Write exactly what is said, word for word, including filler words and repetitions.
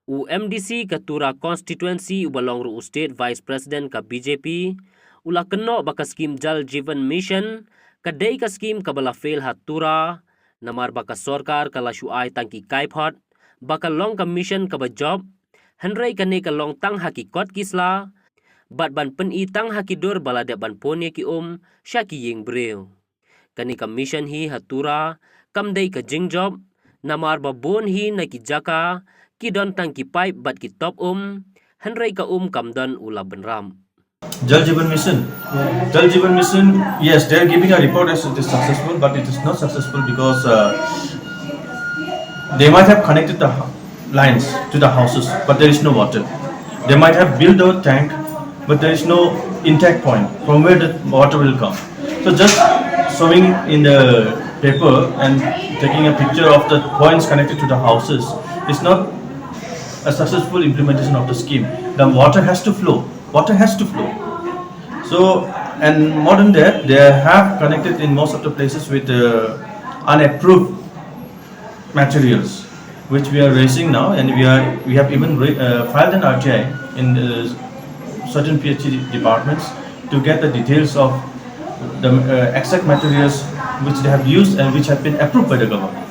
U M D C ka Tura Constituency uba long ruh u State Vice President ka B J P, u la kynnoh ba ka skim Jal Jeevan Mission ka dei ka skim kaba la fail ha Tura, namar ba ka sorkar ka la shu ai tang ki kaiphod ba ka long ka mission kaba jop, hynrei kane ka long tang ha ki kot ki sla, bad ban pyni tang ha ki dur ba la dep ban pun ïa ki um sha ki ïing briew. Kane ka mission hi ha Tura kam dei ka jingjop, namar ba bun hi na ki jaka ki don tang ki paip bad ki top um, hynrei ka um kam don u la bynrap. Jal Jeevan Mission. Jal Jeevan Mission, yes, they are giving a report as it is successful, but it is not successful because uh, they might have connected the h- lines to the houses, but there is no water. They might have built a tank, but there is no intake point from where the water will come. So just showing in the paper and taking a picture of the points connected to the houses is not a successful implementation of the scheme. The water has to flow. Water has to flow. So, and more than that, they have connected in most of the places with uh, unapproved materials, which we are raising now, and we are we have even ra- uh, filed an R T I in uh, certain P H E departments to get the details of the uh, exact materials which they have used and which have been approved by the government.